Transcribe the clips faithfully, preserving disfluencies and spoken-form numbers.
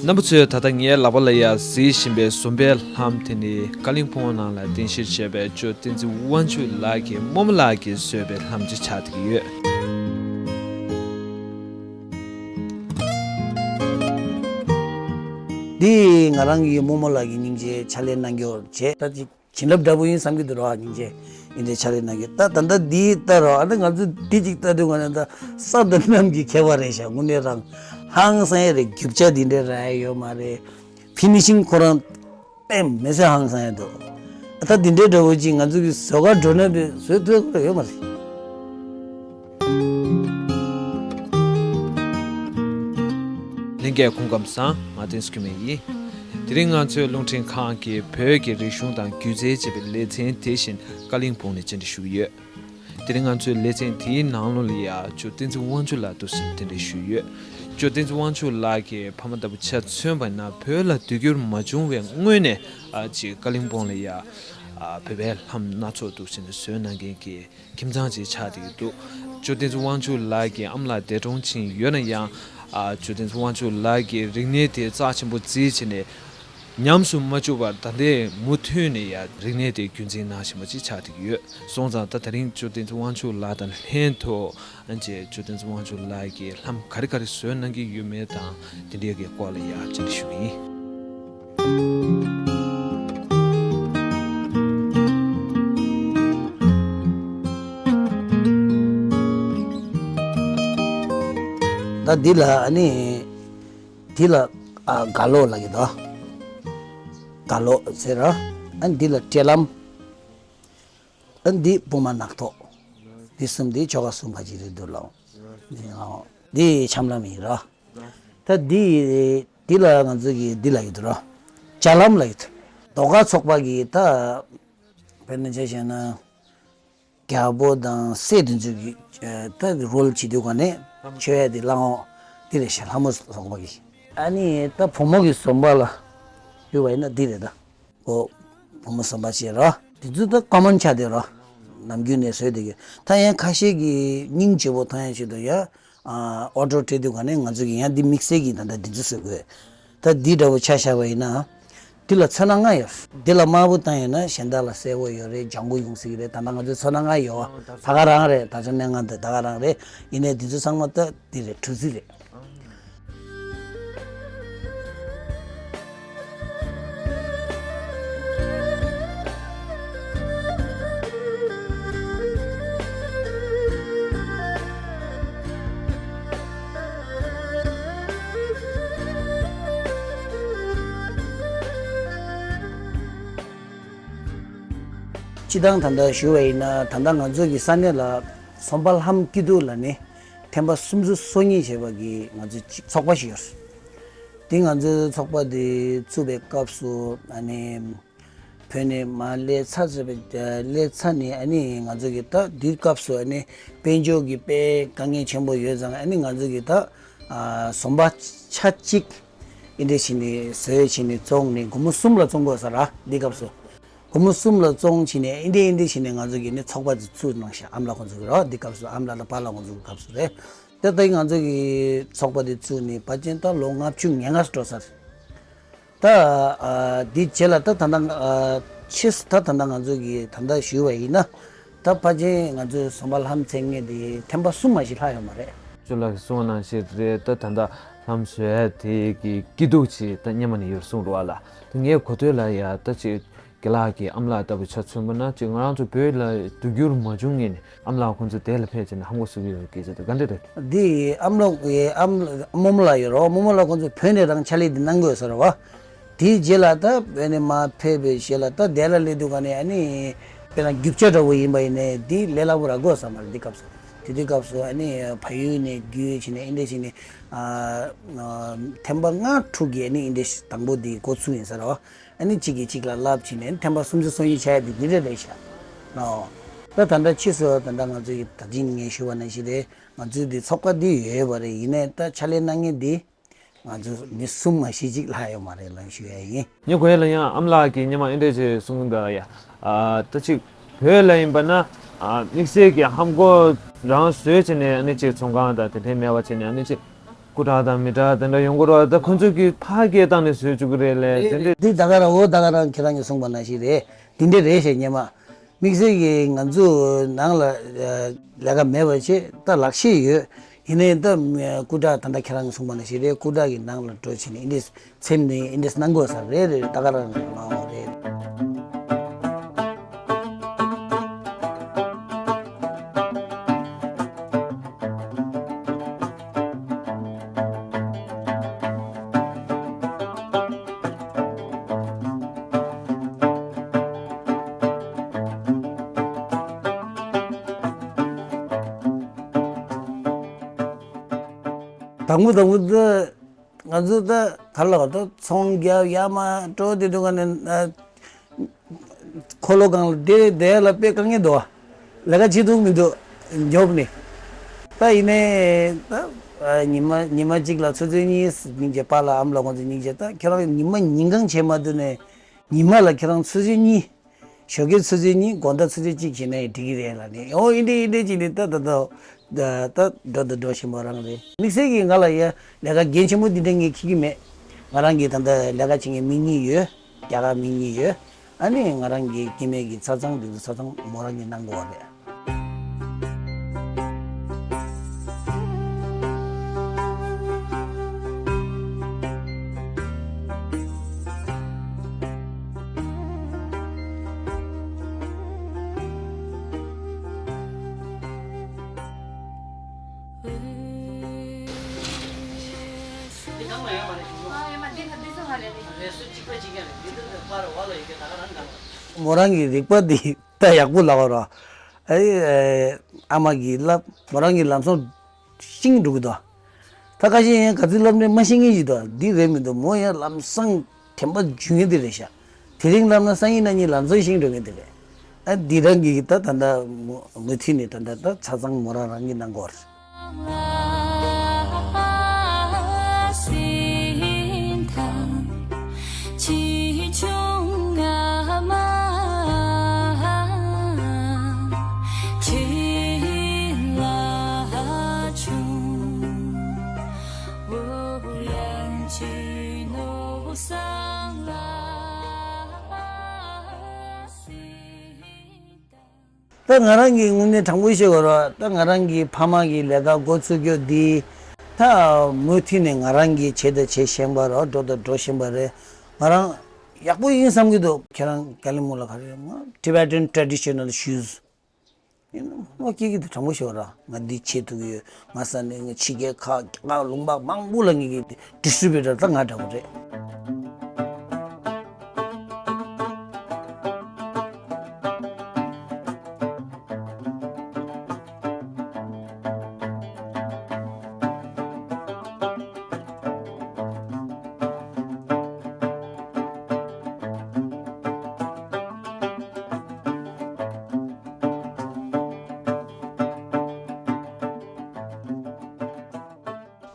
རྣམ་པ་ཚོས་ད་ལྟ་ངའི་ལག་པ་ལ་ཡ་གཟིགས་བཞིན་པའི་ཟོམ་པའི་ལྷམ་དེ་ནི་ཀ་ལིང་སྤུངས་ནང་ལ་རྟེན་གཞིར་བྱས་པའི་ཇོ་བསྟན་འཛིན་དབང་ཕྱུག་ལགས་ཀྱི་རྨོ་མོ་ལགས་ཀྱིས་བཟོས་པའི་ལྷམ་ཅིག་ཆགས་བསྡད་ཀྱི་ཡོད། འདི་ང་རང་གི་རྨོ་མོ་ལགས་ཀྱི་སྙིང་རྗེ་ཕྱག་ལས་གནང་རྒྱུ་བྱས། ད་ཅིག་བྱིན་རླབས་འདྲ་པོ་ཡིན་བསམ་གྱི་འདུག་ར། སྙིང་རྗེ་ཡིན་དེ་ཕྱག་ལས་གནང་རྒྱུ། ད་ད་ལྟ་འདི་ལྟ་ར། ཨ་ནི་ང་ཚོ་འདི་ཅིག་ལྟ་དུས་ང་ནི་ད་ས་དང་གནམ་གྱི་ཁྱད་པར་རེད་ཤག་དངོས་གནས་རང་ཧང་སང་ཡ་རེད། རྒྱུ་ཆ་འདི་འདྲ་རག་ཡ་ཡོད་མ་རེད། ཕི་ནི་ཤིང་ཁོ་རང་དཔེ་མི་སྲིད་ཧང་སང་ཡ་འདུག་ད་འདི་འདྲའི་འདྲ་པོ་ཅིག་ང་ཚོ་གི་བཟོ་གར་འགྲོ་ན་དཔེ་བཟོས་ཐུབ་ཡ་ཡོད་མ་རེད། ལྷན་རྒྱས་སྐུ་ཁམས་བཟང་། ང་བསྟན་འཛིན་སྐྱོ་མེད་ཡིན། དེ་རིང་ང་ཚོའི་རླུང་འཕྲིན་ཁང་གིས་བོད་ཀྱི་རིག་གཞུང་དང་སྒྱུ་རྩལ་ཅེས་པའི་ལེ་ཚན་དེ་བཞིན་ཀ་ལིང་སྤུངས་ནས་བཅར་འདྲི་ཞུ་གི་ཡོད། དེ་རིང་ང་ཚོའི་ལེ་ཚན་དེའི་ནང་ལོགས་ལ་ཡ་ཇོ་བསྟན་འཛིན་དབང་ཕྱུག་ལགས་འདུག་སེ་གདན་འདྲེན་ཞུས་ཡོད། ཇོ་བསྟན་འཛིན་དབང་ཕྱུག་ལགས་ཀྱི་ཕ་མ་ལྟ་བུ་ཆ་མཚོན་པ་ཡིན་ན་བོད་ལ་དུས་འགྱུར་མ་བྱུང་བའི་སྔོན་ནས་ཨ་ཅིག་ཀ་ལིང་སྤུངས་ལ་ཡ་ཨ་བོད་པའི་ལྷམ་སྣ་ཚོགས་འདུག་སེ་ནས་བཟོས་གནང་མཁན་གྱི་ཁྱིམ་ཚང་ཅིག་ཆགས་བསྡད་ཀྱི་འདུག་ཇོ་བསྟན་འཛིན་དབང་ཕྱུག་ལགས་ཀྱི་ཨ་མ་ལགས་འདས་གྲོངས་ཕྱིན་ཡོད་ན་ཡང་། ཨ་ཇོ་བསྟན་འཛིན་དབང་ཕྱུག་ལགས་ཀྱིས་རིག་གནས་དེ་རྩ་ཆེན་པོ་བརྩིས་བྱས་ནས་ཉམས་སུ་མ་བཅུག་པར་ད་ལྟའི་མུ་མཐུད་ནས་ཡང་རིག་གནས་དེ་རྒྱུན་འཛིན་གནང་བཞིན་པ་ཅིག་ཆགས་བསྡད་ཀྱི་ཡོད། སོང་ཙང་ད་དེ་རིང་ཇོ་བསྟན་འཛིན་དབང་ཕྱུག་ལགས་དང་ལྷན་དུ་ཨ་ཅེ་ཇོ་བསྟན་འཛིན་དབང་ཕྱུག་ལགས་ཀྱིས་ལྷམ་ག་རེ་ག་རེ་བཟོས་གནང་གི་ཡོད་མེད་དང་དེ་འདྲའི་གི་སྐོར་ལ་ཡང་བཅར་འདྲི་ཞུ་གི་ཡིན། ད་འདི་ལ་ཨ་ནི་འདི་ལ་ཨ་ག་ལོ་ལབ་ཀྱི་འདུག་ག་ལོ་ཟེར་ར། ཨ་ནི་འདི་ལ་སྤྲེལ་ལྷམ། ཨ་ནི་འདི་སྤུ་མ་ནག་ཐོག་འདི་གསུམ་འདི་ཆོ་ག་གསུམ་ཁ་ཅིག་རེད་འདུག་ལགས། འདི་ཆམ་ལྷམ་ཡིན་ར། ད་འདི་འདི་ལ་ང་ཚོ་གི་འདི་ལབ་ཀྱི་འདུག་ར། ཅ་ལྷམ་ལབ་ཀྱི་འདུག་ཟློས་གར་ཚོགས་པ་གི་ད་དཔེར་ན་ཆ་བཞག་ན། རྒྱལ་པོ་དང་སྲས་དེ་ཚོ་གི་ད་རོལ་བྱེད་དུས་ག་ནས་མཆོད་ཡ་དེ་ལྷམ་འདི་རེད་ཤག་ལྷ་མོ་ཟོམ་པ་གི། ཨ་ནི་ད་བུ་མོ་གི་ཟོམ་པ་ལ་ཡོད་པ་ཡིན་ན་འདི་རེད་ད། ཨོ། བུ་མོ་ཟོམ་པ་བྱེད་ར། དེ་ཚོ་ད་ཀོ་མོན་ཆགས་བསྡད་ར། ནམ་རྒྱུན་ནས་བཟོས་བསྡད་ཀྱི། ད་ཡང་ཁ་ཤས་ཀྱི་སྙིང་རྗེ་པོ་མཐོང་ཡ་ཆེད་དུ་ཡ། ཨོར་ཌར་སྤྲད་དུས་ག་ནས་ང་ཚོ་གི་ཡང་འདི་དམིགས་བསལ་གྱི་ད་ལྟ་འདི་ཚོ་བཟོ་དགོས། ད་འདི་འདྲ་བོ་ཆ་བཞག་པ་ཡིན་ན། འདི་ལ་ཚོན་སྣ་ལྔ་ཡོད། འདི་ལ་དམར་པོ་བཏང་ཡོད་ན་གཞན་དག་ལ་སེར་པོ་ཡོད་རེད། ལྗང་གུ་ཡོང་སྲིད་ཀྱི་རེད། ད་ལྟ་ང་ཚོའི་ཚོན་སྣ་ལྔ་ཡོད། ད་ག་རང་རེད། ད་ཚོན་སྣ་ལྔ་འདི་ད་ག་རང་རེད། ཡིན་ནའི་འདི་ཚོ་ཚང་མ་ད་འདི་རེད། གྲུ་གཟིངས་རེད། སྤྱིར་བཏང་ད་ལྟ་ཞུ་བ་ཡིན་ན། ད་ལྟ་ང་ཚོ་གི་ས་གནས་ལ་ཟོམ་པ་ལྷམ་སྐྱིད་སྡུག་ལབ་ནས་ཐེམ་པ་སུམ་ཅུ་སོ་གཉིས་བྱས་པ་གི་ང་ཚོའི་ཚོགས་པ་ཞིག་ཡོད། དེ་ང་ཚོའི་ཚོགས་པ་དེ་བཙུགས་པའི་སྐབས་སུ་ཨ་ནི། བོད་ནས་མར་སླེབས་ཚར་ཚར་བའི་སླེབས་ཚར་ནས་ཨ་ནི་ང་ཚོ་གི་ད་དུས་སྐབས་སུ་ཨ་ནི་དཔལ་འབྱོར་གྱི་དཔེ་དཀའ་ངལ་ཆེན་པོ་ཡོད་ཙང་། ཨ་ནི་ང་ཚོ་གི་ད་ཨ་ཟོམ་པ་ཆ་གཅིག་ཨིན་དེ་བྱས་ནས་བཟོས་བྱས་ནས་བཙོངས་ནས་སྒོར་མོ་གསུམ་ལ་བཙོང་དགོས་ས་ར། དུས་སྐབས་སུ་སྒོར་མོ་གསུམ་ལ་བཙོངས་བྱས་ནས་ཨིན་དེ་ཨིན་དེ་བྱས་ནས་ང་ཚོ་གི་ནི་ཚོགས་པ་དེ་བཙུགས་གནང་ཤག་ཨ་མ་ལགས་ཁོང་ཚོ་གི་ར། དུས་སྐབས་སུ་ཨ་མ་ལགས་དང་པཱ་ལགས་ཁོང་ཚོ་གི་སྐབས་སུ་རེད། ད་ལྟ་ང་ཚོ་གི་ཚོགས་པ་དེ་བཙུགས་ནས་ཕལ་ཆེར་ད་ལོ་ལྔ་བཅུ་ང་ལྔ་འགྲོ་ས་རེད། ད་ཨ་འདི་རྗེས་ལ་ད་ད་ལྟ་ཨ་ཕྱིས་སུ་ད་ད་ལྟ་ང་ཚོ་གི་ད་ལྟ་ཞུས་པ་ཡིན་ན། ད་ཕལ་ཆེར་ང་ཚོའི་ཟོམ་པ་ལྷམ་བཙལ་མཁན་དེ་ཐེམ་པ་གསུམ་མ་ཞིག་ལྷག་ཡོད་མ་རེད། ཅོ་ལགས་ཀྱིས་གསུངས་པ་ནང་བཞིན་རེད། ད་ད་ལྟ་ལྷམ་བཟོ་ཡ་དེ་གི་སྐྱིད་སྡུག་ཅིག་ད་སྔོན་མ་ནས་ཡོད་གསུངས་འདུག་ཨ་ལགས། ད་ངའི་གོ་ཐོས་ལ་ཡ་ད་ཅིག་རྒན་ལགས་ཀྱི་ཨ་མ་ལགས་ལྟ་བུ་ཆ་མཚོན་པ་ན། ཅིག་ང་རང་ཚོ་བོད་ལ་དུས་འགྱུར་མ་བྱུང་སྔོན་ནས་ཨ་མ་ལགས་ཁོང་ཚོ་དེ་ལ་ཕེབས་བྱས་ནས་ལྷམ་གོག་བཟོ་གི་ཡོད་སྐད་ཆ་དེ་ག་འདྲ་རེད། འདི་ཨ་མ་ལགས་ཀྱི་ཨ་མ་རྨོ་མོ་ལགས་ཡོད་རོ། རྨོ་མོ་ལགས་ཁོང་ཚོ་བོད་ནས་རང་ཕྱག་ལས་འདི་གནང་གི་ཡོད་ས་རེད་བ། དེའི་རྗེས་ལ་ད་བོད་ནས་མར་ཕེབས་པའི་རྗེས་ལ་ད་དེ་ལ་སླེབས་དུས་ག་ནས་ཨ་ནི་དཔེར་ན་རྒྱུ་ཆ་འདྲ་བོ་ཡིན་པ་ཡིན་ནའི་འདི་ལས་སླ་པོ་རག་གི་ཡོད་ས་མ་རེད། འདི་སྐབས་སུ་དེ་དུས་སྐབས་སུ་ཨ་ནི་བལ་ཡུལ་ནས་བརྒྱུད་བྱས་ནས་ཨིན་དེ་བྱས་ནས་ཨ་ཨ་ཐེམ་པ་ལྔ་དྲུག་གིས་ཨ་ནི་ཨིན་དེ་དང་པོ་འདི་འགོ་ཚུགས་ཡིན་ས་རེད་བ། ཨ་ནི་གཅིག་གིས་གཅིག་ལ་བསླབ་བྱས་ནས་ཐེམ་པ་སུམ་ཅུ་སོ་གཉིས་ཆགས་ཡ་དེ་འདི་འདྲ་རེད་ཤག་ཨོ། ད་ད་ལྟ་ཕྱིས་སུ་ད་ལྟ་ང་ཚོ་ཡི་ད་ཅིང་ངས་ཞུ་བ་ནང་བཞིན་རེད། ང་ཚོའི་འདི་ཚོགས་པ་འདི་ཡོད་པ་རེད། ཡིན་ནའི་ད་ཕྱག་ལས་གནང་མཁན་འདི་ང་ཚོ་མི་གསུམ་མ་གཞི་གཅིག་ལྷག་ཡོད་མ་རེད་ལབ་ཞུ་ཡ་ཡིན། ངས་གོ་ཡ་ལ་ཡང་ཨ་མ་ལགས་ཀྱིས་སྔོན་མ་ཨེ་འདྲ་ཅིག་གསུངས་འདུག་ཡ། ཨ་ད་ཅིག་བོད་ལ་ཡིན་པ་ན་ཨ་དམིགས་བསལ་གྱི་ལྷམ་གོག་རང་བཟོས་བྱས་ནས་ཨ་ནི་ཅིག་ཚོང་ཁང་དང་དེ་འདྲའི་མེད་པ་བྱས་ནས་ཨ་ནི་ཅིག་ སྐུ་དྲག་དང་མི་དྲག་དེ་འདྲ་ཡོང་གི་རེད་བ། ད་ཁོ་ཚོས་ཀྱིས་ཕར་སྐད་བཏང་ནས་བཟོས་བཅུག་གི་རེད་ལས། དེ་འདྲ། འདི་ད་ག་རང་འོ་ད་ག་རང་ཁྱེད་རང་གིས་གསུངས་པ་ནང་བཞིན་རེད། འདི་འདྲ་རེད་ཞེས་སྙམ་མ། དམིགས་བསལ་གྱིས་ང་ཚོ་ནང་ལ་ལས་ཀ་མེད་པ་བྱས། ད་ལག་ཤེས་ཡོད། ཡིན་ནའི་ད་སྐུ་དྲག་ད་ལྟ་ཁྱེད་རང་གིས་གསུངས་པ་ནང་བཞིན་རེད། སྐུ་དྲག་གི་ནང་ལ་འགྲོ་བྱས་ནས་འདི་འདྲ་འཚེམ་ནས་འདི་འདྲ་གནང་དགོས་ས་རེད། རེད། ད་ག་རང་མ་འོང་རེད། དང་པོ་དང་པོ་ད་ང་ཚོ་ད་ག་ལ་བ་ད་ཚོང་རྒྱབ་ཡ་མ་འགྲོ་དེ་དུས་ག་ནས་འཁོར་ལོ་སྒང་ལ་བསྡད་བསྡད་ལ་དཔེ་དཀའ་ངལ་འདུག་བ། ལས་ཀ་བྱེད་ཐུབ་མི་འདུག་འཇོབ་ནས། ད་ཡིན་ནའི་ད་ཉི་མ་ཉི་མ་གཅིག་ལ་ཆུ་ཚོད་གཉིས་སྙིང་རྗེ། པཱ་ལགས་ཨ་མ་ལགས་ཁོང་ཚོ་སྙིང་རྗེ། ད་ཁྱེད་རང་ཉི་མ་ཉིན་གང་བྱེད་མ་ཐུབ་ནའི་ཉི་མ་ལ་ཁྱེད་རང་ཆུ་ཚོད་གཉིས། ཞོགས་ཀའི་ཆུ་ཚོད་གཉིས། དགོང་དག་ཆུ་ཚོད་གཅིག་བྱས་ན་ཡང་འགྲིག་གི་རེད་ལབ་ནས། ཨོ་ཨིན་འདྲ་ཨིན་འདྲ་བྱས་ནས་ད་ད་ད་ད་ད་འགྲོ་ད་འགྲོ་བཞིན་པ་རང་རེད། དམིགས་བསལ་གྱིས་ང་ལ་ཡ་ལས་ཀ་འགན་ཆེན་པོ་འདི་འདྲ་ངས་འཁྱེར་གྱི་མེད། ང་རང་གིས་ད་ལྟ་ལས་ཀ་བྱེད་མཁན་མི་གཉིས་ཡོད། རྒྱ་གར་མི་གཉིས་ཡོད། ཨ་ནི་ང་རང་གི་སྐྱེ་དམན་གྱི་ཆ་ཚང་འདི་ཚོ་ཆ་ཚང་མོ་རང་གིས་གནང་དགོས་པ་རེད། མོ་རང་གི་རིག་པ་འདི་ད་ཡག་པོ་ལབ་པ་ར། ཨེ་ཨ་མ་གིས་ལབ། མོ་རང་གི་ལམ་སང་ཤེས་འགྲོ་གི་འདུག། ད་ཁ་ཤས་ཡང་ག་ཚོད་ལབ་ནས་མ་ཤེས་མཁན་ཞིག་འདུག། འདི་རེད་མི་འདུག། མོ་ཡང་ལམ་སང་དྲན་པ་འཇུ་མཁན་དེ་རེད་ཤག། དེ་རིང་ལབ་ན་སང་ཉིན་གནངས་ཉིན་ལམ་སང་ཤེས་འགྲོ་མཁན་དེ་རེད། ཨ་འདི་རང་གིས་ད་ད་ལྟ་མུ་མུ་མཐུད་ནས་ད་ལྟ་ད་ཆ་ཚང་མོ་རང་རང་གིས་གནང་དགོས་རེད། ད་ང་རང་གིས་དངོས་གནས་དྲང་པོ་བཤད་དགོས་ར། ད་ང་རང་གི་ཕ་མ་གི་ལས་ཀ་འགོ་ཚུགས་རྒྱུ་འདི་ད་མུ་མཐུད་ནས་ང་རང་གིས་བྱས་དང་བྱེད་བཞིན་པ་ར། འགྲོ་དང་འགྲོ་བཞིན་པ་རེད། ང་རང་ཡག་པོ་ཡིན་བསམ་གྱི་འདུག། ཁྱེད་རང་དཀའ་ལས་མོ་ལ་ག་རེ་ང་Tibetan traditional shoes ཡིན་ན་མོ་སྐྱེ་གི་འདུག། དྲང་པོ་བཤད་པ་ར། ང་འདི་བྱེད་ཐུབ་ཀྱི་ཡོད། ང་ས་ནས་ང་ཕྱི་རྒྱལ་ཁག་རྒྱ་གར་ལུང་པ་མང་པོ་ལ་ངེད་ཀྱི་distributor ད་ང་འདྲ་པོ་རེད།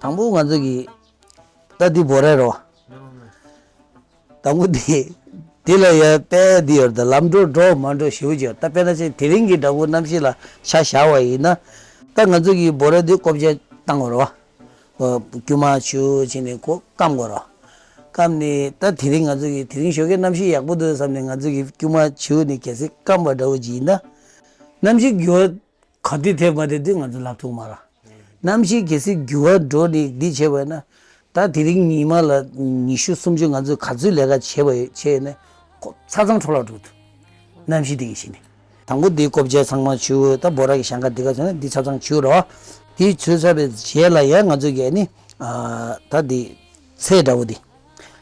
དང་པོ་ང་ཚོ་གི་ད་འདི་འབོ་ར་རོ། དང་པོ་འདི། འདི་ལ་ཡ་དཔེ་འདི་ཡོད་ད། ལམ་འགྲོ་འགྲོ་མ་འགྲོ་ཞེ་པོ་ཅིག་ཡོད་ད། དཔེར་ན་ཆེ་དེ་རིང་གི་འདྲ་པོ་གནམ་གཤིས་ལ་ཆ་བཞག་པ་ཡིན་ན། ད་ང་ཚོ་གི་འབོ་ར་འདི་བརྐོ་བྱ་བཏང་དགོས་རོ། སྐྱུར་མ་བྱུག་བྱས་ནས་ཁོ་སྐམ་དགོས་རོ། སྐམ་ནས་ད་དེ་རིང་ང་ཚོ་གི་དེ་རིང་ཞོགས་ཀའི་གནམ་གཤིས་ཡག་པོ་འདུག་བསམ་ནས་ང་ཚོ་གི་སྐྱུར་མ་བྱུག་ནས་གལ་སྲིད་སྐམ་པ་འདྲ་པོ་ཅིག་ཡིན་ན། གནམ་གཤིས་འགྱུར་བ་ག་དུས་ཐེབས་མ་ཐེབས་དེ་ང་ཚོ་ལབ་ཐུབ་མ་རེད། གནམ་གཤིས་གལ་སྲིད་འགྱུར་བ་འགྲོ་ནས་འདི་བྱས་པ་ཡིན་ན། ད་དེ་རིང་ཉི་མ་ལ་ཉི་ཤུ་སུམ་ཅུ་ང་ཚོས་ག་ཚོད་ལས་ཀ་བྱས་པ་ཡོད་བྱས་ཡིན་ན་ཁོ་ཆ་ཚང་འཕྲོ་བརླག་འགྲོ་འདུག། གནམ་གཤིས་དེ་གི་གཞི་ནས། དང་པོ་དེ་བརྐོ་བྱ་ཚང་མ་བྱུག། ད་འབོ་ར་གི་ཞང་ཁ་འདི་ག་ཚོད་ན་འདི་ཆ་ཚང་བྱུག་རོ། དེ་བྱུག་ཚར་བའི་རྗེས་ལ་ཡང་ང་ཚོ་གི་ཨ་ནི། ཨ་ད་དེ་ཚད་འདྲ་པོ་དེ།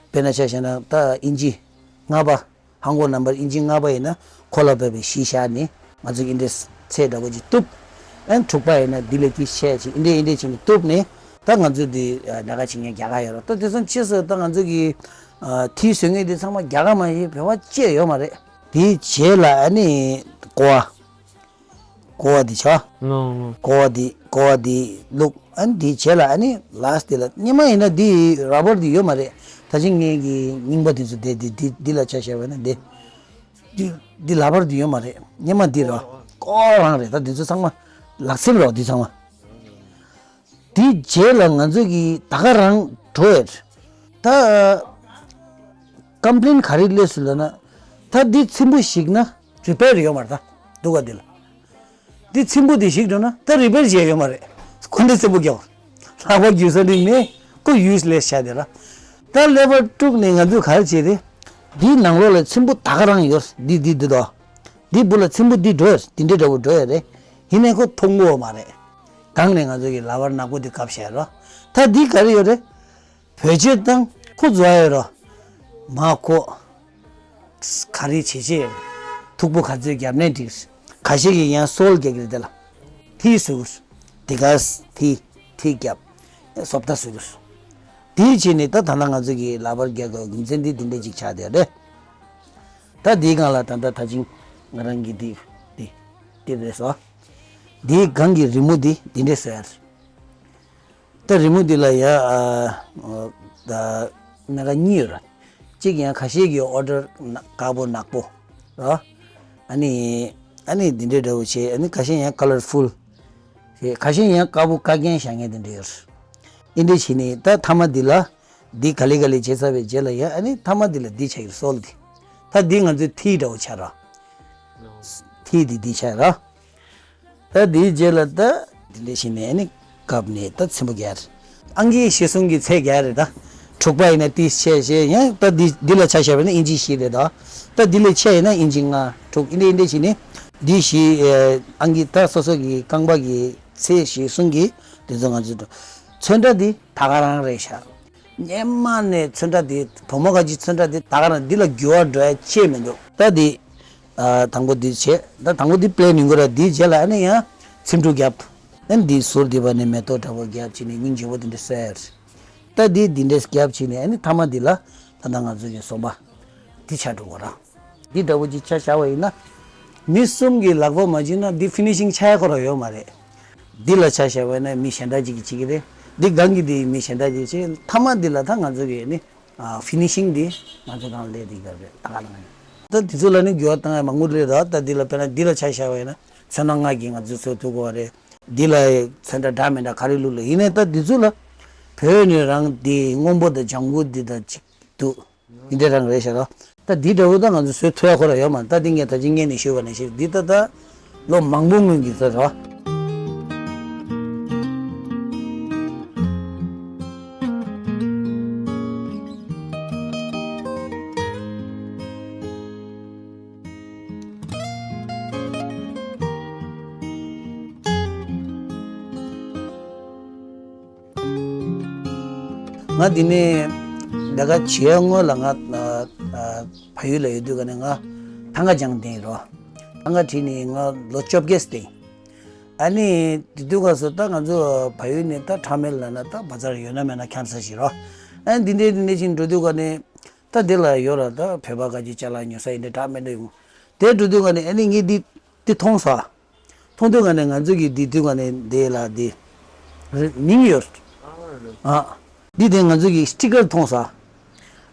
དཔེར་ན་ཆ་བཞག་ན་ད་ཨིན་ཅི་ལྔ་པ། ཧང་གོ་ནམ་བར་ཨིན་ཅི་ལྔ་པ་ཡིན་ན་ཁོ་ལ་བབས་པའི་གཞི་བཞག་ནས་ང་ཚོ་ཨིན་འདྲས་ཚད་འདྲ་པོ་ཅིག་གཏུབ། ཨན་དྲུག་པ་ཡིན་ན་འདི་ལས་ཀྱི་ཤས་ཅིག་ཨིན་འདྲས་ཨིན་འདྲས་ཅིག་ནས་གཏུབ་ནས་ད་ང་ཚོ་འདི་ལས་ཀ་བྱེད་མཁན་རྒྱ་གར་ཡོད་རེད། ད་དེ་ཚོ་ཕྱིས་སུ་ད་ང་ཚོ་གི་ཨ་ཐིག་བཟོ་མཁན་འདི་ཚང་མ་རྒྱ་གར་མ་ཡིན་བོད་པ་གཅིག་ཡོད་མ་རེད། དེའི་རྗེས་ལ་ཨ་ནི་ཀོ་བ། ཀོ་བ་འདི་ཆ། ནོ་ནོ། ཀོ་བ་འདི་ཀོ་བ་འདི་བླུགས། ཨ་ནི་འདིའི་རྗེས་ལ་ཨ་ནི་ལཱསི་འདི་ལ་སྔོན་མ་ཡིན་ན་འདི་ར་བར་འདི་ཡོད་མ་རེད། ད་ཅི་ངེད་ཀྱི་རྙིང་པ་འདི་ཚོ་དེ་འདི་འདི་འདི་ལ་ཆ་བཞག་པ་ན་འདི་འདི་འདི་ར་བར་འདི་ཡོད་མ་རེད། སྔོན་མ་འདི་ར་ཀོ་རང་རེད། ད་འདི་ཚོ་ཚང་མ་ལག་ཚེམ་རོགས་འདི་ཚང་མ། དེའི་རྗེས་ལ་ང་ཚོ་གིས་ད་ག་རང་འགྲོ་ཡས། ད་ཀམ་པི་ལེན་ག་རེ་སླེབས་སོང་ལབ་ན། ད་འདི་ཚེམ་བུ་ཞིག་ན་རི་པེར་ཡོད་མ་རེད། ད་འདུག་ག་འདི་ལ། འདི་ཚེམ་བུ་འདི་ཞིག་འགྲོ་ན་ད་རི་པེར་བྱས་ཡོད་མ་རེད། ཁོ་འདི་ཚེམ་བུ་རྒྱག་ལག་པ་འགྱུར་ས་འགྲིག་མེད། ཁོ་ཡུས་ལེས་ཆགས་བསྡད་ར། ད་ལེ་བར་དྲུག་ནས་ང་ཚོས་ག་རེ་བྱས་ཏེ། འདིའི་ནང་ལོགས་ལ་ཚེམ་བུ་ད་ག་རང་ཡོད། འདི་འདི་འདི་དོ། འདི་བུ་ལ་ཚེམ་བུ་འདི་འགྲོ་ཡོད། འདི་འདྲའི་འདྲ་བོ་འགྲོ་ཡོད་རེད། ཡིན་ནའི་ཁོ་མཐོང་གི་ཡོད་མ་རེད། སྒང་ནས་ང་ཚོ་གི་ལེ་བར་ནག་པོ་འདི་བཀབ་བཞག་ར། ད་འདི་ག་རེ་ཡོད་རེད། བེད་སྤྱོད་བཏང་ཁོ་འཛུལ་ཡོད་ར། མ་ཁོ། ག་རེ་བྱེད་བྱེད། མཐུག་པོ་ག་ཚོད་བརྒྱབ་ནའི་འགྲིག་ཁ་ཤས་ཀྱིས་ཡང་སོལ་རྒྱག་གི་རེད། དེ་ལ་ཐིག་བཟོ་གི་རེད། དེ་ག་ཐིག་ཐིག་བརྒྱབ། སོབ་ད་བཟོ་གི་རེད། དེའི་ཕྱིར་ནི་ད་ད་ལྟ་ང་ཚོ་གིས་ལེ་བར་རྒྱག་དགོས་རྒྱུ་མཚན་འདི་འདི་འདྲ་ཅིག་ཆགས་བསྡད་རེད། ད་འདིའི་སྒང་ལ་ད་ལྟ་ད་ཅིང་ང་རང་གི་འདི་འདི་འདི་རེད་སོ། འདིའི་སྒང་གི་རི་མོ་འདི་འདི་འདྲ་བཟོ་ཡ་རེད། ད་རི་མོ་འདི་ལ་ཡ། ཨ། ཨ། ད་སྣ་ཁ་གཉིས་ཡོད་ར། གཅིག་ཡང་ཁ་ཤས་ཀྱི་ཨོར་ཌར་དཀར་པོ་ནག་པོ་ར། ཨ་ནི། ཨ་ནི་འདི་འདྲའི་འདྲ་བོ་བྱས། ཨ་ནི་ཁ་ཤས་ཡང་ཀ་ལར་ཕུལ་བྱས། ཁ་ཤས་ཡང་དཀར་པོ་ཀ་རྒྱན་བཞག་མཁན་དེ་འདྲ་ཡོད་ར། འདི་འདྲ་བྱས་ནས་ད་མཐའ་མ་འདི་ལ་འདི་ག་ལེ་ག་ལེ་བྱས་ཚར་བའི་རྗེས་ལ་ཡ། ཨ་ནི་མཐའ་མ་འདི་ལ་འདི་ཆགས་ཀྱི་རེད། སོལ་འདི། ད་འདི་ང་ཚོའི་ཐིག་འདྲ་བོ་ཆགས་ར། ཐིག་འདི་འདི་ཆགས་ར། ད་དེའི་རྗེས་ལ་ད་དེ་འདྲ་བྱས་ནས་ཨ་ནི་བཀབ་ནས་ད་ཚེམ་བུ་རྒྱག་རེད། ཨང་ཀིའི་གཞི་བཟུང་གི་ཚད་རྒྱག་རེད་ད། དྲུག་པ་ཡིན་ན་ཏོག་ཙམ་ཆེ་ཆེ། ཡང་ད་འདི་འདི་ལ་ཆ་བཞག་པ་ཡིན་ན་ཨིན་ཅི་བཞི་རེད་ད། ད་འདི་ལས་ཆེ་ཡིན་ན་ཨིན་ཅི་ལྔ་དྲུག་ཨིན་འདྲ་ཨིན་འདྲ་བྱས་ནས། འདི་བཞི། ཨང་ཀི་ད་སོ་སོ་གི་རྐང་པ་གི་ཚད་གཞི་བཟུང་གི་དེ་ཚོ་ང་ཚོས་འགྲོ། ཚོན་ཁྲ་འདི་ད་ག་རང་རེད་ཤག་སྔན་མ་ནས་ཚོན་ཁྲ་དེ་བུ་མོ་ག་ཅིག་ཚོན་ཁྲ་དེ་ད་ག་རང་འདི་ལ་འགྱུར་བ་འགྲོ་ཡ་ཅིག་མི་འདུག་ད་དེ། ཨ། དང་པོ་འདི་བྱས། ད་དང་པོ་འདི་པི་ལེན་ཡོང་གི་ར། འདིའི་རྗེས་ལ་ཨ་ནི་ཡང་ཚེམ་དྲུབ་བརྒྱབ། ཨ་ནི་འདི་ཟུར་འདི་བ་ནས་མེ་ཏོག་འདྲ་བོ་བརྒྱབ་བྱས་ནས་སྙིང་རྗེ་པོ་དེ་འདྲ་བཟོས། ད་འདི་འདི་འདྲས་བརྒྱབ་བྱས་ནས་ཨ་ནི་མཐའ་མ་འདི་ལ་ད་ལྟ་ང་ཚོ་གི་ཟོམ་པ་འདི་ཆགས་འགྲོ་གི་ར། འདི་འདྲ་བོ་ཅིག་ཆ་བཞག་པ་ཡིན་ན། མི་གསུམ་གྱི་ལག་པ་མ་བྱིན་ན་འདི་ཕི་ནི་ཤིང་ཆགས་ཡ་ཁོ་རང་ཡོད་མ་རེད། འདི་ལ་ཆ་བཞག་པ་ཡིན་ན་མི་གཞན་དག་ཅིག་གིས་བྱེད་ཀྱི་རེད། འདི་སྒང་གི་འདི་མི་གཞན་དག་ཅིག་བྱེད། མཐའ་མ་འདི་ལ་ད་ང་ཚོ་གི་ནི་ཕི་ནི་ཤིང་འདི་ང་ཚོ་སྒང་ལ་སླེབས་བསྡད་ཀྱི་རེད། ད་ག་ལ་ང་ཡིན། ད་འདི་ཚོ་ལ་ནི་འགྱུར་བ་བཏང་ཡ་མང་པོ་རེད་ད། ད་འདི་ལ་དཔེར་ན་འདི་ལ་ཆ་བཞག་པ་ཡིན་ན་ཚོན་སྣ་ལྔ་གིས་ང་ཚོས་བཟོ་ཐུབ་ཀྱི་ཡོད་རེད། འདི་ལ་ཚོན་ཁྲ་འདྲ་མི་འདྲ་ག་རེ་བླུགས་ལ་ཡིན་ནའི་ད་འདི་ཚོ་ལ་བོད་ནས་རང་འདི་སྔོན་པོ་དང་ལྗང་གུ་འདི་དང་གཅིག་འདུག་འདི་འདྲ་རང་རེད་ཤག་ར། ད་འདི་འདྲ་བོ་ད་ང་ཚོ་བཟོ་ཐུབ་ཡ་ཁོ་རང་ཡོད་མ་རེད། ད་འདི་ངས་ད་ཅི་སྔོན་ནས་ཞུས་པ་ནང་བཞིན་འདི་ད་ད་ལོ་མང་པོ་སྔོན་གྱི་བཟོ་རེད། ང་འདི་ནས་ད་ག་བྱེད་ཡ་སྔོན་ལ་ང་ཨ་ཨ་བལ་ཡུལ་ལ་ཡོད་དུས་ག་ནས་ང་ཐང་ག་སྦྱངས་བསྡད་ཡིན་རོ། ཐང་ག་ཁྲིད་ནས་ང་ལོ་བཅོ་བརྒྱད་བསྡད་ཡིན། ཨ་ནི་དེ་དུས་སྐབས་སུ་ད་ང་ཚོ་བལ་ཡུལ་ནས་ད་ཁྲ་མེལ་ལབ་ན་ད་བ་ཛར་ཡོད་ན་མེད་ན་འཁྱམ་ས་ཞིག་རོ། ཨ་ནི་འདི་འདྲའི་འདི་འདྲའི་ཅིག་འགྲོ་དུས་ག་ནས་ད་འདི་ལ་ཡོད་ར། ད་བོད་པ་ག་ཅིག་ཅ་ལག་ཉོ་ས་ཡིན་འདྲ་འདྲ་མི་འདྲ་ཡོང་། དེ་འགྲོ་དུས་ག་ནས་ཨ་ནི་ངས་འདི་འདི་མཐོང་ས། མཐོང་དུས་ག་ནས་ང་ཚོ་གི་འདི་དུས་ག་ནས་འདི་ལ་འདི་རི་མིང་ཡོད། ཨ། འདི་དེ་ང་ཚོ་གི་སི་ཊི་ཀར་མཐོང་ས།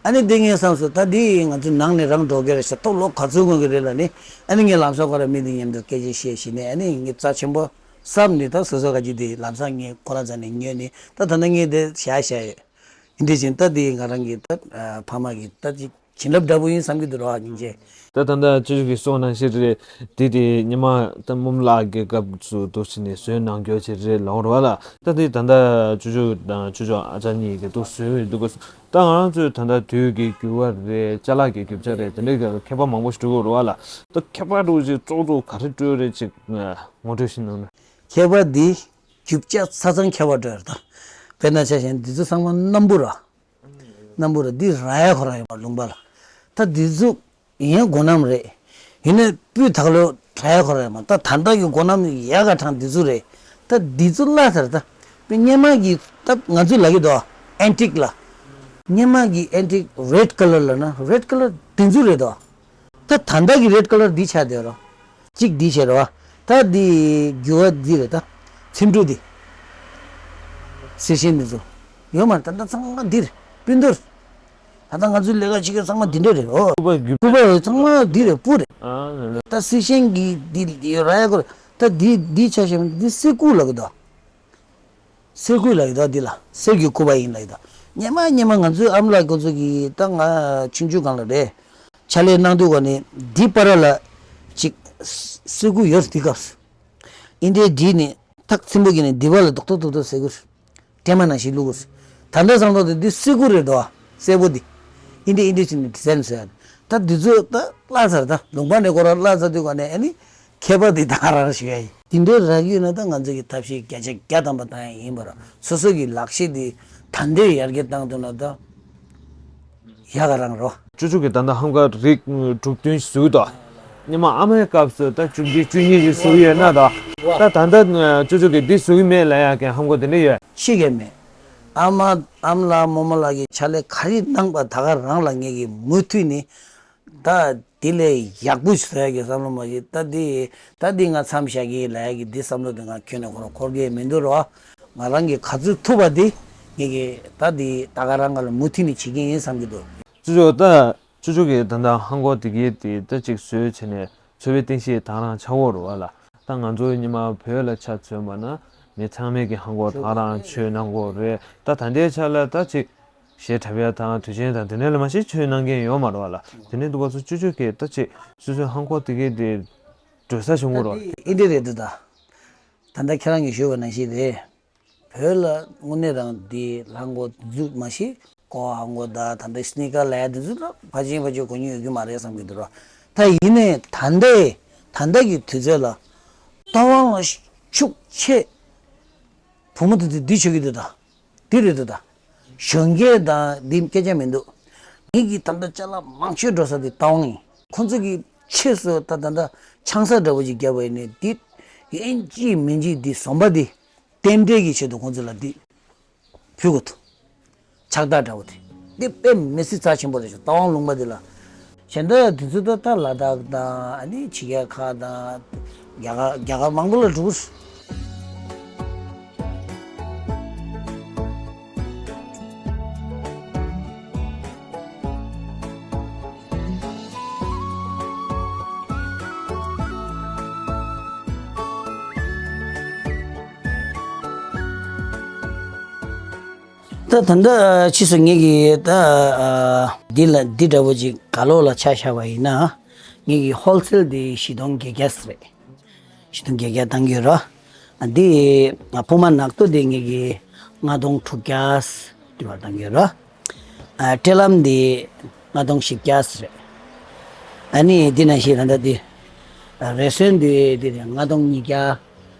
ཨ་ནི་དེ་ངས་བསམ་སོང་། ད་འདི་ང་ཚོ་ནང་ནས་རང་འགྲོ་གི་རེད་ཤག་ད་ལོ་ག་ཚོད་སྔོན་གྱི་རེད་ལབ་ནས། ཨ་ནི་ངས་ལམ་སང་ཁོ་ར་མི་འདི་མཉམ་དུ་སྐད་ཆ་བཤད་བྱས་ནས། ཨ་ནི་ངས་རྩ་ཆེན་པོ་བསམ་ནས་ད་བཟོ་བཟོ་ག་ཅིག་འདི་ལམ་སང་ངས་ཁོ་ར་རྩ་ནས་ཉོས་ནས་ད་ད་ལྟ་ངས་འདི་བཞག་བཞག་ཡོད། འདི་བཞིན་ད་འདི་ང་རང་གི་ད་ཕ་མ་གི་ད་ཅིག་བྱིན་རླབས་འདྲ་པོ་ཡིན་བསམ་གྱི་འདུག་ར་སྙིང་རྗེ། ད་ད་ལྟ་ཅོ་ཅོ་གིས་གསུངས་ནང་བཞིན་རེད། འདི་དེ་སྔོན་མ་ད་སྨོན་ལམ་གྱི་སྐབས་སུ་འདུག་བྱས་ནས་བཟོས་གནང་རྒྱུ་ཅིག་རེད་ལབ་རེད་བ་ལ། ད་འདི་ད་ལྟ་ཅོ་ཅོ་དང་ཅོ་ཅོ་ཨ་ཅག་གཉིས་ཀྱིས་འདུག་བཟོས་འདུག་ག་ད་ང་རང་ཚོས་ད་ལྟ་དུས་ཀྱི་འགྱུར་བ་རེད། ཅ་ལག་གི་རྒྱུ་ཆ་རེད། དེ་འདྲའི་གི་ཁྱད་པར་མང་པོ་ཞིག་འགྲོ་གི་རེད་བ་ལ། ད་ཁྱད་པར་འགྲོ་ཅིག་ཙོག་ཙོག་ག་རེ་འགྲོ་རེད་ཅིག་ངོ་སྤྲོད་ཞིག་གནང་ན། ཁྱད་པར་འདི་རྒྱུ་ཆ་ཆ་ཚང་ཁྱད་པར་འགྲོ་ཡོད་རེད་ད། དཔེར་ན་ཆ་བཞག་ན་འདི་ཚོ་ཚང་མ་སྣམ་བུ་ར། སྣམ་བུ་ར་འདི་ར་ཡ་ཁོ་ར་ཡོད་མ་ལུང་པ་ལ། ད་འདི་ཚོ་ཡང་སྒོ་སྣམ་རེད། ཡིན་ནའི་སྤུས་དག་ལོ་ར་ཡ་ཁོ་ར་ཡོད་མ། ད་ད་ལྟ་གི་སྒོ་སྣམ་ཡག་ག་གྲངས་འདི་ཚོ་རེད། ད་འདི་ཚོ་བརླག་ཚར་ད། དཔེ་སྔོན་མ་གི་ད་ང་ཚོས་ལབ་ཀྱི་འདུག་ཨན་ཊིག་ལ། སྔོན་མ་གི་ཨན་ཊིག་རེཌ་ཀ་ལར་ལབ་ན་རེཌ་ཀ་ལར་འདི་ཚོ་རེད་དོ། ད་ད་ལྟ་གི་རེཌ་ཀ་ལར་འདི་ཆགས་བསྡད་རོ། གཅིག་འདི་བྱས་རོ། ད་འདི་འགྱུར་བ་འདི་རེད་ད། ཚེམ་དྲུབ་འདི། གསེར་ཤིང་འདི་ཚོ། ཡོད་མ་རེད། ད་ལྟ་ཚང་མ་འདི་རེད། སྤུན་ཟླ་རེད། ད་ལྟ་ང་ཚོའི་ལས་ཀ་བྱེད་མཁན་ཚང་མ་འདི་འདྲ་རེད། ཨོ། སྤུ་བ་རྒྱུ་སྤུ་བ་རེད། ཚང་མ་འདི་རེད། སྤུ་རེད། ཨ་ད་གསེར་ཤིང་གི་འདི་འདི་ར་ཡ་གོ་རེད། ད་འདི་འདི་ཆ་བཞག་ན་འདི་གསེར་སྐུ་ལབ་གི་འདུག་གསེར་སྐུད་ལ་ཡོད་ད། འདི་ལ་གསེར་གྱི་སྐུད་པ་ཡིན་ལ་ཡོད་ད། སྙེ་མ་སྙེ་མ་ང་ཚོའི་ཨ་མ་ལགས་ཁོ་ཚོ་གིས་ད་ང་ཆུང་ཆུང་སྒང་ལ་རེད། ཕྱག་ལས་གནང་དུས་ག་ནས་འདི་པར་ལ་ཅིག་གསེར་སྐུད་ཡོད་འདི་སྐབས་སུ། ཨིན་དྲའི་འདྲིས་ནས་ཐག་ཚིམ་པོ་གྱིས་ནས་འདི་བ་ལ་རྡོག་རྡོག་རྡོག་རྡོག་ཟེར་གི་རེད། སྲན་མ་ནང་བཞིན་བླུགས་གི་རེད། ད་ལྟ་བསམ་བློ་དེ་འདི་གསེར་སྐུད་རེད་དོ། སེར་པོ་འདི། ཨིན་དྲའི་ཨིན་དྲའི་ཅིག་ནས་ཌི་ཛའིན་བཟོས་ཡ། ད་འདི་ཚོ་ད་བརླག་ཚར། ད་ལུང་པ་ནས་ཁོ་རང་བརླག་ཚར་དུས་ག་ནས་ཨ་ནི་ཁྱད་པར་འདི་ད་ག་རང་ཞུ་ཡ་ཡིན། འདི་འདྲའི་རག་གི་ཡོད་ན་ད་ང་ཚོ་གི་ཐབས་ཤེས་བརྒྱ་ཆ་བརྒྱ་ཐམ་པ་བཏང་ཡ་ཡིན་པ་ར། སོ་སོ་གི་ལག་ཤེས་འདི་ད་འདྲའི་ཡར་རྒྱས་བཏང་ཐུབ་ན་ད། ཡག་ག་རང་རོ། ཅོ་ཅོ་གིས་ད་ལྟ་ཧང་གོ་རིགས་གྲུབ་བསྟུན་བཟོས་དོ། སྔོན་མ་ཨ་མའི་སྐབས་སུ་ད་བཅུ་བདུན་བཅུ་གཉིས་ཀྱི་བཟོས་ཡོད་ན་དོ། ད་ད་ལྟ་ཅོ་ཅོ་གིས་འདི་བཟོ་གི་མེད་ལབ་ཡ་གི་ཧང་གོ་དེ་འདྲ་ཡོད། ཤེས་ཀྱི་མེད། ཨ་མ་ཨ་མ་ལགས་རྨོ་མོ་ལགས་ཀྱིས་ཕྱག་ལས་ག་རེ་གནང་པ་ད་ག་རང་ལ་ངེད་ཀྱིས་མུ་མཐུད་ནས། ད་དེ་ལས་ཡག་པོ་ཞིག་བཟོ་ཡ་གི་བསམ་བློ་མ་བྱེད། ད་དེ་ད་དེ་ང་མཚམས་བཞག་གི་ལབ་ཡ་གི་དེ་བསམ་བློ་དེ་ང་ཁྱོན་ནས་ཁོ་རང་འཁོར་གི་མི་འདུག་རོ། ང་རང་གི་ག་ཚོད་ཐུབ་པ་དེ་ངེད་ཀྱི་ད་དེ་ད་ག་རང་ག་ལ་མུ་མཐུད་ནས་བྱེད་ཀྱི་ཡིན་བསམ་གྱི་འདུག་ཅོ་ཅོ་ད་ཅོ་ཅོ་གིས་ད་ལྟ་ཧང་གོ་དེ་གའི་དེ་ད་ཅིག་བཟོས་བྱས་ནས་འཚོ་བའི་རྟེན་གཞི་ད་རང་ཆགས་ཡོད་རེད་བ་ལ། ད་ང་ཚོ་སྔོན་མ་བོད་ལ་ཆ་མཚོན་པ་ན་མི་ཚང་མས་ཀྱི་ཧང་གོ་ད་རང་མཆོད་གནང་གི་ཡོད་རེད། ད་ད་ལྟའི་ཆ་ལ་ད་ཅིག་གཞས་འཁྲབ་ཡ་དང་དུས་ཆེན་དང་དེ་འདྲ་ལ་མ་གཞི་མཆོད་གནང་མཁན་ཡོད་མ་རེད་བ་ལ། དེ་འདྲ་འདུག་པ་ཚོ་ཅོ་ཅོ་གིས་ད་ཅིག་སོ་སོའི་ཧང་གོ་དེ་གའི་དེ་སྒྲོལ་ས་བྱུང་གི་རེད། ཨིན་དྲའི་རེད་འདུག་ད། ད་ལྟ་ཁྱེད་རང་གིས་ཞུས་པ་ནང་བཞིན་རེད། བོད་ལ་དངོས་གནས་རང་དེ་ཧང་གོ་འཛུགས་མ་གཞི་ཀོ་ཧང་གོ་ད་ད་ལྟ་སི་ནི་ཀར་ལབ་ཡ་དེ་ཚོ་ད་ཕལ་ཆེར་ཕལ་ཆེར་གོ་མྱོང་ཡོད་ཀྱི་མ་རེད་བསམ་གྱི་འདུག་ར། ད་ཡིན་ནའི་ད་ལྟའི་ད་ལྟ་གི་དུས་ཚོད་ལ་རྟ་དབང་ལ་ཤུགས་ཆེ། བུ་མོ་དེ་ཚོས་འདི་བྱེད་ཀྱི་འདུག་ད། འདི་རེད་འདུག་ད། གཞོན་སྐྱེས་དང་འདི་སྐད་ཆ་མི་འདུག་ངེད་ཀྱི་ད་ལྟ་ཅ་ལག་མང་ཤོས་འགྲོ་ས་དེ་རྟ་དབང་ཡིན། ཁོང་ཚོ་གིས་ཆེད་སུ་ད་ད་ལྟ་ཆང་ས་འདྲ་བོ་ཅིག་བརྒྱབ་པ་ཡིན་ནའི་འདི་ཡིན་གཅིག་མིན་གཅིག་འདི་ཟོམ་པ་འདི་རྟེན་འབྲེལ་གྱི་ཆེད་དུ་ཁོང་ཚོ་ལ་འདི་ཕུལ་དགོས་འདུག་ཕྱག་རྟགས་འདྲ་བོ་དེ། འདི་དཔེ་མི་སྲིད་རྩ་ཆེན་པོ་རེད་ཤག་རྟ་དབང་ལུང་པ་འདི་ལ། གཞན་དག་དེ་ཚོ་ད་ལྟ་ལ་དྭགས་དང་ཨ་ནི་ཕྱི་རྒྱལ་ཁག་དང་རྒྱ་གར་རྒྱ་གར་མང་པོ་ལ་འགྲོ་གི་རེད། ད་ད་ལྟ་ཕྱིས་སུ་ངེད་ཀྱིས་ད་འདི་ལ་འདི་འདྲ་བོ་ཅིག་ག་ལོག་ལ་ཆ་བཞག་པ་ཡིན་ན། ངེད་ཀྱི་ཧོལ་སེལ་འདི་བཞི་སྟོང་བརྒྱད་བརྒྱ་རེད། བཞི་སྟོང་བརྒྱད་བརྒྱ་བཏང་གི་ཡོད་ར། འདི་སྤུ་མ་ནག་ཏོ་འདི་ངེད་ཀྱི་ལྔ་སྟོང་དྲུག་བརྒྱ་འདི་བར་བཏང་གི་ཡོད་ར། ཨ་སྤྲེལ་ལམ་འདི་ལྔ་སྟོང་བཞི་བརྒྱ་རེད། ཨ་ནི་འདི་ནང་བཞིན་ད་ལྟ་འདི་རེ་ཟུང་འདི་འདི་ལྔ་སྟོང་ཉིས་བརྒྱ།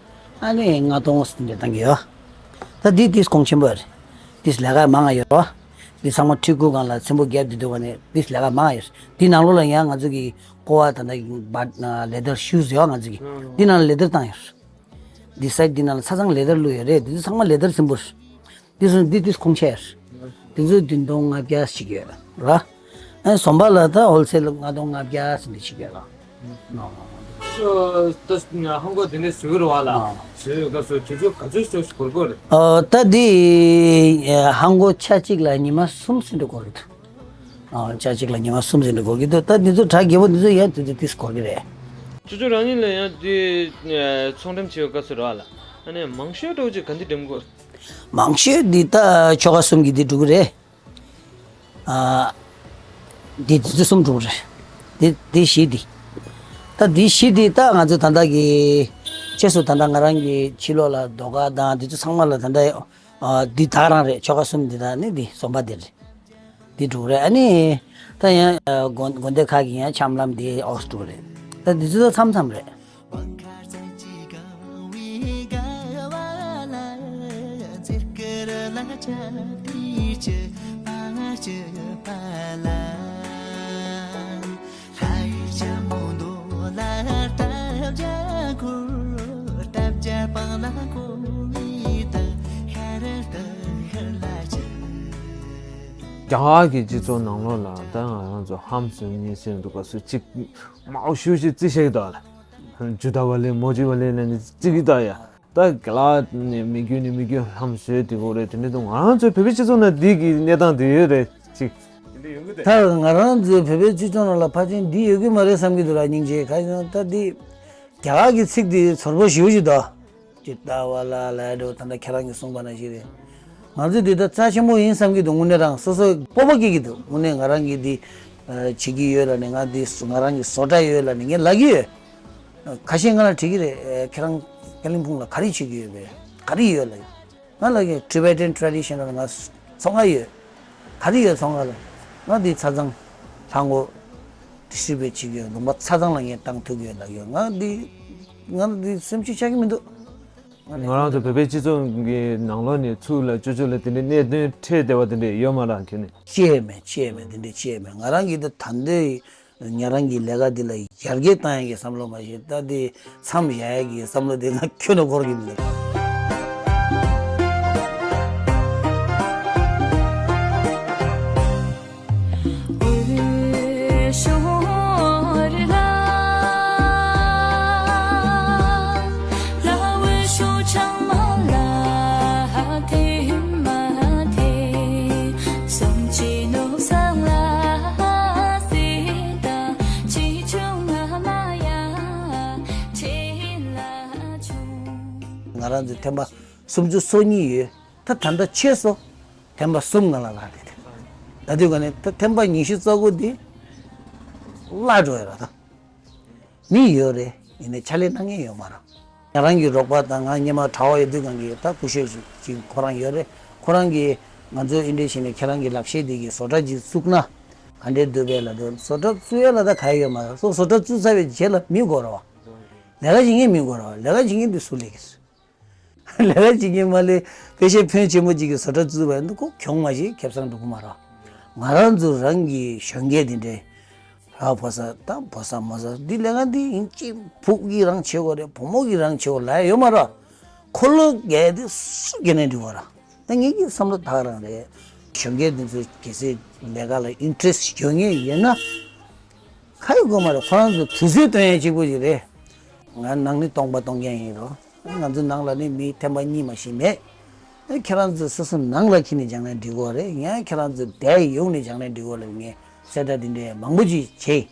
ཨ་ནི་ལྔ་སྟོང་འདི་བཏང་གི་ཡོད། ད་འདི་ཏིས་གོང་ཆེན་པོ་རེད། ཏིས་ལས་ཀ་མང་ང་ཡོད་རོ། འདི་ཚང་མ་འཕྲུལ་སྐུད་སྒང་ལ་ཚེམ་བུ་བརྒྱབ་འདི་འདུག་ག་ནས་ཏིས་ལས་ཀ་མང་ང་ཡོད། འདི་ནང་ལོགས་ལ་ཡང་ང་ཚོ་གི་ཀོ་བ་ད་ལྟ་བ་ལེ་དར་ཤུ་ཟེར་བ་ང་ཚོ་གི་འདི་ནང་ལ་ལེ་དར་བཏང་ཡོད། འདི་སའིཌ་འདི་ནང་ལ་ཆ་ཚང་ལེ་དར་བླུགས་ཡོད་རེད། འདི་ཚོ་ཚང་མ་ལེ་དར་ཚེམ་བུ་རེད། འདི་ཚོ་འདི་ཏིས་གོང་ཆེ་རེད། འདི་ཚོ་བདུན་སྟོང་ལྔ་བརྒྱ་ཞིག་ཡོད་ར། ཨ་ཟོམ་པ་ལ་ད་ཧོལ་སེལ་ལྔ་སྟོང་ལྔ་བརྒྱ་ཟིན་འདི་ཞིག་ཡོད་ར། ཨ་ད་ཧང་གོ་དེ་འདྲ་བཟོས་རེད་བ་ལ། ཨ་བཟོས་ཡོད་སྐབས་སུ་དུས་ཚོད་ག་ཚོད་ཙམ་ཞིག་འགོར་གི་རེད། ཨ་ད་འདི་ཧང་གོ་ཆ་གཅིག་ལ་ཉི་མ་གསུམ་ཟིན་འདྲ་འགོར་གི་འདུག་ཨ་ཆ་གཅིག་ལ་ཉི་མ་གསུམ་ཟིན་འདྲ་འགོར་གི་འདུག་ད་འདི་ཚོ་གྲ་རྒྱས་པོ་འདི་ཚོ་ཡང་དུས་ཚོད་ཏིས་འགོར་གི་རེད། ཅོ་ཅོ་རང་ཉིད་ལ་ཡང་འདི་ཚོང་འགྲེམས་བྱེད་ཡོད་སྐབས་སུ་རེད་བ་ལ། ཨ་ནི་མང་ཤོས་འགྲོ་ཅིག་ག་འདི་འགྲེམས་དགོས། མང་ཤོས་འདི་ད་ཆོལ་ཁ་གསུམ་གྱི་འདི་འགྲོ་གི་རེད། ཨ། འདི་འདི་ཚོ་གསུམ་འགྲོ་རེད། འདི་འདི་བཞི་འདི། ད་འདི་བཞི་འདི་ད་ང་ཚོ་ད་ལྟ་གི་ཕྱིས་སུ་ད་ལྟ་ང་རང་གི་ཕྱི་ལོགས་ལ་རྡོ་དཀར་དང་འདི་ཚོ་ཚང་མ་ལ་ད་ལྟ་ཨ་འདི་ད་རང་རེད། ཆོལ་ཁ་གསུམ་འདི་དང་ནི་འདི་ཟོམ་པ་འདི་རེད། འདི་འགྲོ་རེད། ཨ་ནི་ད་ཡང་ཨ་དགོན་དགོན་སྡེ་ཁག་གི་ཡང་ཆམ་ལམ་འདི་ཨོགས་འགྲོ་རེད། ད་འདི་ཚོ་ད་མཚམས་མཚམས་རེད། རྒྱ་གར་གྱི་སྤྱི་ཚོགས་ནང་ལོགས་ལ་ད་ང་རང་ཚོ་ཧམ་བཟོ་ཉེས་ཟེར་འདུག་ག་སུ་གཅིག་མའོ་ཤུ་ཤི་རྩི་ཤེས་དང་ལ་ཇུ་ད་བ་ལེ་མོ་ཇི་བ་ལེ་ལ་ནི་རྩི་གི་ད་ཡ། ད་ག་ལ་ནི་མི་རྒྱུ་ནི་མི་རྒྱུ་ལྷམ་བཟོས་དེ་གོ་རེད། དེ་འདྲ་དུ་ང་རང་ཚོའི་བོད་པའི་སྤྱི་ཚོགས་ནང་འདི་གི་གནས་སྟངས་དེ་ཡོད་རེད་ཅིག་ད་ང་རང་ཚོའི་བོད་པའི་སྤྱི་ཚོགས་ནང་ལ་ཕལ་ཆེར་འདི་ཡོད་ཀྱི་མ་རེད་བསམ་གྱི་འདུག་ར། སྙིང་རྗེ་ག་ཡིན་ན་ད་འདི་རྒྱ་གར་གྱི་ཚིག་འདི་ཚོར་པོ་ཞེ་པོ་ཅིག་འདུག་ཇི་ལྟ་བ་ལ་ལ་འགྲོ་ད་ལྟ་ཁྱེད་རང་གིས་གསུངས་པ་ནང་བཞིན་རེད། ང་ཚོས་འདི་ལྟར་རྩ་ཆེན་པོ་ཡིན་བསམ་གྱི་འདུག་དངོས་གནས་རང་སོ་སོ་སྤོབས་པ་སྐྱེ་གི་འདུག་དངོས་གནས་ང་རང་གིས་འདི་བྱེད་ཀྱི་ཡོད་ལབ་ནས། ང་འདི་ང་རང་གི་བཟོ་གྲྭ་ཡོད་ལབ་ནས་ངས་ལབ་ཀྱི་ཡོད། ཁ་ཤས་ང་ལ་དྲིས་ཀྱི་རེད། ཁྱེད་རང་ཀ་ལིམ་པོང་ལ་ག་རེ་བྱེད་ཀྱི་ཡོད་པས། ག་རེ་ཡོད་ལབ་ཡོད། ང་ལ་གི་Tibetan traditional ང་ཚོང་ཁང་ཡོད། ག་རེ་ཡོད་ཚོང་ཁང་ལ། ང་འདི་ཆ་ཚང་ལྷ་མགོ་distribute བྱེད་ཀྱི་ཡོད། ལུང་པ་ཆ་ཚང་ལ་ངས་བཏང་ཐུབ་ཀྱི་ཡོད་ལབ་ཡོད། ང་འདི་ང་འདི་སེམས་ཤུགས་ཆག་གི་མི་འདུག་ང་རང་ཚོ་བོད་པའི་སྤྱི་ཚོགས་ཀྱི་ནང་ལོགས་ནས་ཚུར་ལ་ཅོ་ཅོ་ལ་དེ་འདྲའི་གནད་དོན་འཕྲད་བསྡད་པ་དེ་འདྲ་ཡོད་མ་རེད་ཁྱེད་ནི། ཅེས་མེད་ཅེས་མེད་དེ་འདྲ་ཅེས་མེད། ང་རང་གིས་ད་ད་འདོད་ཉ་རང་གི་ལས་ཀ་འདི་ལ་ཡར་རྒྱས་བཏང་ཡག་གི་བསམ་བློ་མ་ཞིག་ད་འདི་མཚམས་བཞག་ཡག་གི་བསམ་བློ་དེ་ང་ཁྱོན་ནས་འཁོར་གྱི་མི་འདུག་ང་རང་ཚོ་ཐེམ་པ་སུམ་ཅུ་སོ་གཉིས་ཡོད། ད་ད་ལྟ་ཆད་སོང་། ཐེམ་པ་གསུམ་ང་ལ་ལྷག་བསྡད་དེ། ད་དུས་ག་ནས་ད་ཐེམ་པ་ཉི་ཤུ་རྩ་དགུ་འདི་བརླག་འགྲོ་ཡ་ར་ད། མི་ཡོད་རེད། ཡིན་ནའི་ཕྱག་ལས་གནང་མཁན་ཡོད་མ་རེད། ང་རང་གི་རོགས་པ་དང་ང་སྔོན་མ་གྲྭ་པ་ཡོད་དུས་སྒང་གི་ད་སྐུ་ཞབས་ཅིག་ཁོ་རང་ཡོད་རེད། ཁོ་རང་གིས་ང་ཚོ་འདི་འདྲ་བྱས་ནས་ཁྱེད་རང་གི་ལག་ཤེས་འདི་གི་བཟོ་གྲྭ་ཅིག་བཙུགས་ན་ག་འདྲས་འདུག་པས་ལབ་དུས། བཟོ་གྲྭ་བཙུགས་ཡ་ལ་ད་ག་ཡོད་མ་རེད། སོ་བཟོ་གྲྭ་བཙུགས་ཚར་བའི་རྗེས་ལ་མི་དགོས་རེད་བ། ལས་ཀ་བྱེད་མཁན་མི་དགོས་རེད་བ། ལས་ཀ་བྱེད་མཁན་འདི་སུ་ལས་ཀྱི་རེད། ལས་ཀ་བྱེད་མཁན་མ་ལས་ཕལ་ཆེར་ཕོན་ཆེན་པོ་ཅིག་གིས་བཟོ་གྲྭ་བཙུགས་པ་ཡིན་ན་ཁོ་གྱོང་མ་ཞིག་ཁེ་བཟང་འགྲོ་གི་མ་རེད། ང་རང་ཚོ་རང་གི་གཞོན་སྐྱེས་འདི་འདྲའི་ར་བ་ས་དང་བ་ས་མ་ས་འདི་ལས་ཀ་འདི་ཡིན་གཅིག་ཕུག་གི་རང་བྱེད་དགོས་རེད། བུ་མོ་གི་རང་བྱེད་དགོས་ལབ་ཡ་ཡོད་མ་རེད། འཁོར་ལོ་རྒྱག་ཡ་འདི་སུ་རྒྱག་ནའི་འགྲིག་གི་རེད། ད་ངེད་ཀྱི་བསམ་བློ་ད་ག་རང་རེད། གཞོན་སྐྱེས་འདི་ཚོ་གལ་སྲིད་ལས་ཀ་ལ་interest ཡོད་མཁན་ཡོད་ན། ག་ཡི་དགོས་མ་རེད། ཁོ་རང་ཚོ་དུས་ཚོད་སྟོན་ཡ་གཅིག་པོ་ཞིག་རེད། ང་ནང་མི་སྟོང་པ་སྟོང་རྐྱང་ཡིན་རོ། ང་ཚོ་ནང་ལ་ནི་མི་ཐེམ་པ་གཉིས་མ་ཞིག་མེད། ཨེ་ཁྱེད་རང་ཚོ་སོ་སོ་ནང་ལ་ཁྱེར་ནས་སྦྱངས་ན་འགྲིག་གོ་རེད། ཡང་ཁྱེད་རང་ཚོ་བསྡད་ཡོང་ནས་སྦྱངས་ན་འགྲིག་གོ་ལབ་ངས་གསལ་བསྒྲགས་འདི་འདྲའི་མང་པོ་ཅིག་བྱས།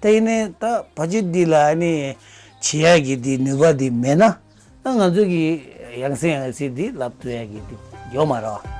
ད་ཡིན་ནའི་ད་བར་ཆད་འདི་ལ་ནི་བྱེད་ཡ་གི་འདི་ནུས་པ་འདི་མེད་ན། ད་ང་ཚོ་གི་ཡང་སེ་ཡང་སེ་འདི་ལབ་ཐུབ་ཡ་གི་འདི་ཡོད་མ་རེད།